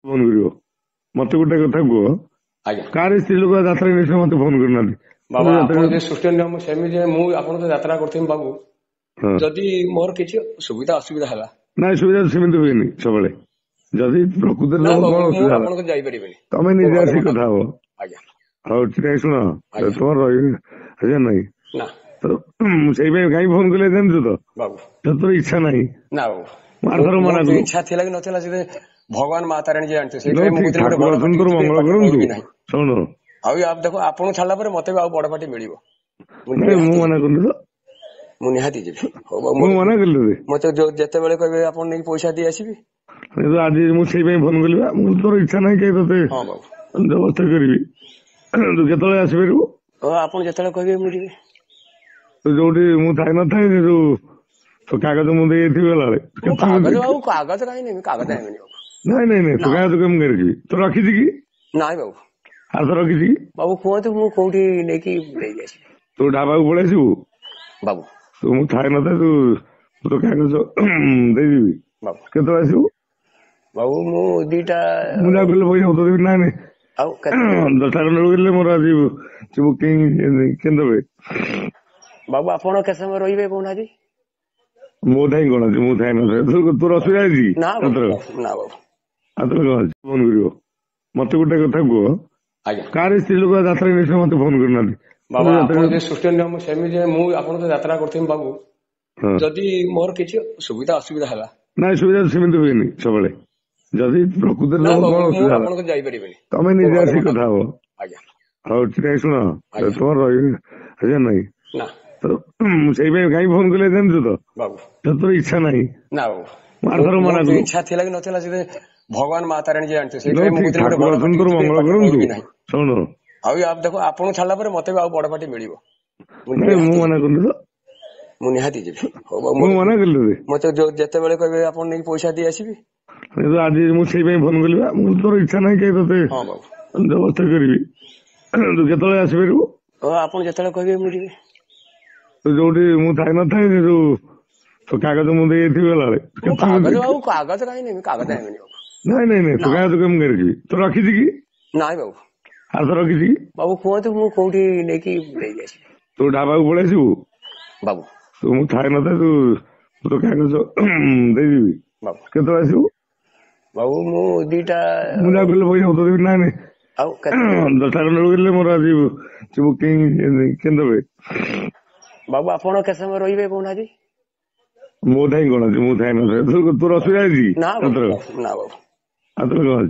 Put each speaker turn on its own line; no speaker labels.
Phone କରିବ ମତେ ଗୋଟେ କଥା କୁହ।
ଆଜ୍ଞା,
କାହାର ସ୍ତ୍ରୀ ଲୋକ ଯାତ୍ରା ନେଇ ମତେ ଫୋନ କରିନାହାନ୍ତି
ବାବା। ଆପଣ ଯେ ସୃଷ୍ଟି ନିୟମ ସେମିତି ମୁଁ ଆପଣ ତ ଯାତ୍ରା କରୁଥିବି ବାବୁ, ଯଦି ମୋର କିଛି ସୁବିଧା ଅସୁବିଧା ହେଲା?
ନାଇଁ, ସୁବିଧା ସେମିତି ହୁଏନି ସବୁବେଳେ। ଯଦି ପ୍ରକୃତରେ କଣ ଅସୁବିଧା,
ଆପଣ ଯାଇପାରିବେନି,
ତମେ ନିଜେ ଆସିକି କଥା ହବ।
ଆଜ୍ଞା,
ହଉ ଠିକ, ଶୁଣ, ତମର ରହିବ ନାଇଁ ତ ମୁଁ ସେଇ ପାଇଁ କାହିଁ ଫୋନ କଲେ ଜାଣିଛୁ ତ
ବାବୁ?
ତୋର ଇଚ୍ଛା ନାହିଁ।
ନା ବାବୁ,
ଆରଥର ମନା କଲୁ।
ଇଚ୍ଛା ଥିଲା କି ନଥିଲା ସେ ଭଗବାନ ମା ତାରିଣୀ ଯିଏ ଜାଣିଛୁ।
ଠାକୁର ଅଛନ୍ତି, ତୋର ମଙ୍ଗଳ କରନ୍ତୁ। ଶୁଣ,
ଆଉ ଦେଖ, ଆପଣଙ୍କୁ ଛାଡିଲା ପରେ ମତେ ବି ଆଉ ବଡ ପାଟି ମିଳିବ?
ମୁଁ ମନା କଲି ତ?
ମୁଁ ନିହାତି ଯିବି।
ମୁଁ ମନା କଲି?
ମତେ ଯେତେବେଳେ କହିବେ ଆପଣ ନେଇକି ପଇସା ଦେଇ ଆସିବି।
ଆଜି ମୁଁ ସେଇ ପାଇଁ ଫୋନ କଲି ବା। ମୁଁ ତୋର ଇଚ୍ଛା ନାହିଁ, କାହିଁ ତତେ ବ୍ୟବସ୍ଥା କରିବି? ତୁ କେତେବେଳେ ଆସିପାରିବୁ?
ଆପଣ ଯେତେବେଳେ କହିବେ ମୁଁ ଯିବି।
ଯୋଉଠି ମୁଁ ଥାଇ ନଥାଏ, ସେ ଯୋଉ କାଗଜ ମୁଁ ଦେଇଯାଇଥିବି ଗଲାବେଳେ।
କାଗଜ ଆଉ କାଗଜ କାହିଁ ନେବି? କାଗଜ ଆଣିବିନି।
ନାଇଁ ନାଇଁ ନାଇଁ, ତୁ କାଗଜ କେମିତି ରଖିବି? ତୁ ରଖିଛି କି?
ନାଇଁ ବାବୁ।
ଆଉ ତ ରଖିଛି କି?
ବାବୁ କୁହନ୍ତୁ, ମୁଁ କୋଉଠି ନେଇକି ଦେଇକି ଆସିବି।
ତୁ ଢାବାକୁ ପଳେଇ ଆସିବୁ
ବାବୁ।
ତୁ ମୁଁ ଥାଇ ନଥାଏ, ତୁ ତୋ କାଗଜ ଦେଇଦେବି
ବାବୁ।
କେତେବେଳେ ଆସିବୁ
ବାବୁ? ମୁଁ ଦିଟା
ମୁଁ ଯାହା କହିଲେ ପଇସା ପତ୍ର ଦେବି। ନାଇଁ ନାଇଁ,
ଆଉ
10ଟା ଖଣ୍ଡେ ଗଲେ ମୋର ଆଜି ବୁକିଂ କେମିତି ଦେବେ
ବାବୁ? ଆପଣ କେତେ ସମୟ ରହିବେ କହୁନାହାନ୍ତି?
ମୋ ଥାଇ କଣ ଅଛି? ମୁଁ ଥାଇ ନଥାଏ, ତୋର ଅସୁବିଧା ହେଇଛି?
ନା ନା ବାବୁ।
ଆଉ ତାହେଲେ କଣ ଅଛି? ଫୋନ କରିବ ମତେ ଗୋଟେ କଥା କୁହ।
ଆଜ୍ଞା,
କାହାର ସ୍ତ୍ରୀ ଲୋକ ଯାତ୍ରା ନେଇ ମତେ ଫୋନ କରିନାହାନ୍ତି
ବାବା। ଆପଣ ଯେ ସୃଷ୍ଟି ନିୟମ ସେମିତି ମୁଁ ଆପଣ ତ ଯାତ୍ରା କରୁଥିବି ବାବୁ, ଯଦି ମୋର କିଛି ସୁବିଧା ଅସୁବିଧା ହେଲା?
ନାଇଁ, ସୁବିଧା ସେମିତି ହୁଏନି ସବୁବେଳେ। ଯଦି ପ୍ରକୃତରେ କଣ ଅସୁବିଧା,
ଆପଣ ଯାଇପାରିବେନି,
ତମେ ନିଜେ ଆସିକି କଥା ହବ।
ଆଜ୍ଞା,
ହଉ ଠିକ, ଶୁଣ, ତମର ରହିବ ନାଇଁ
ନା
ତ ମୁଁ ସେଇ ପାଇଁ କାହିଁ ଫୋନ କଲେ ଜାଣିଛୁ ତ
ବାବୁ?
ତୋର ଇଚ୍ଛା ନାହିଁ।
ନା ବାବୁ,
ଆରଥର ମନା କଲୁ।
ଇଚ୍ଛା ଥିଲା କି ନଥିଲା ସେ ଭଗବାନ ମା ତାରିଣୀ ଯିଏ ଜାଣିଛୁ।
ଠାକୁର ଅଛନ୍ତି, ତୋର ମଙ୍ଗଳ କରନ୍ତୁ। ଶୁଣ,
ଆଉ ଦେଖ, ଆପଣଙ୍କୁ ଛାଡିଲା ପରେ ମତେ ବି ଆଉ ବଡ ପାଟି ମିଳିବ?
ମୁଁ ମନା କଲି ତ?
ମୁଁ ନିହାତି ଯିବି।
ମୁଁ ମନା କଲି?
ମତେ ଯେତେବେଳେ କହିବେ ଆପଣ ନେଇକି ପଇସା ଦେଇ ଆସିବି।
ଆଜି ମୁଁ ସେଇ ପାଇଁ ଫୋନ କଲି ବା। ମୁଁ ତୋର ଇଚ୍ଛା ନାହିଁ, କାହିଁ ତତେ ବ୍ୟବସ୍ଥା କରିବି? ତୁ କେତେବେଳେ ଆସିପାରିବୁ?
ଆପଣ ଯେତେବେଳେ କହିବେ ମୁଁ ଯିବି।
ତୁ ଯୋଉଠି ମୁଁ ଥାଇ ନଥାଏ, ସେ ଯୋଉ କାଗଜ ମୁଁ ଦେଇଯାଇଥିବି ଗଲାବେଳେ।
କାଗଜ ଆଉ କାଗଜ କାହିଁ ନେବି? କାଗଜ ଆଣିବିନି।
ନାଇଁ ନାଇଁ ନାଇଁ, ତୁ କାଗଜ କେମିତି ରଖିବି? ତୁ ରଖିଛି କି?
ନାଇଁ ବାବୁ।
ଆଉ ତ ରଖିଛି କି?
ବାବୁ କୁହନ୍ତୁ, ମୁଁ କୋଉଠି ନେଇକି ଦେଇକି ଆସିବି।
ତୁ ଢାବାକୁ ପଳେଇ ଆସିବୁ
ବାବୁ।
ତୁ ମୁଁ ଥାଇ ନଥାଏ, ତୁ ତୋ କାଗଜ ଦେଇଦେବି
ବାବୁ।
କେତେବେଳେ ଆସିବୁ
ବାବୁ? ମୁଁ ଦିଟା
ମୁଁ ଯାହା କହିଲେ ପଇସା ପତ୍ର ଦେବି। ନାଇଁ ନାଇଁ,
ଆଉ
10ଟା ଖଣ୍ଡେ ଗଲେ ମୋର ଆଜି ବୁକିଂ କେମିତି ଦେବେ
ବାବୁ? ଆପଣ କେତେ ସମୟ ରହିବେ କହୁନାହାନ୍ତି?
ମୋ ଥାଇ କଣ ଅଛି? ମୁଁ ଥାଇ ନଥାଏ, ତୋର ଅସୁବିଧା ହେଇଛି?
ନା ନା ବାବୁ।
ଆଉ ତାହେଲେ କଣ ଅଛି?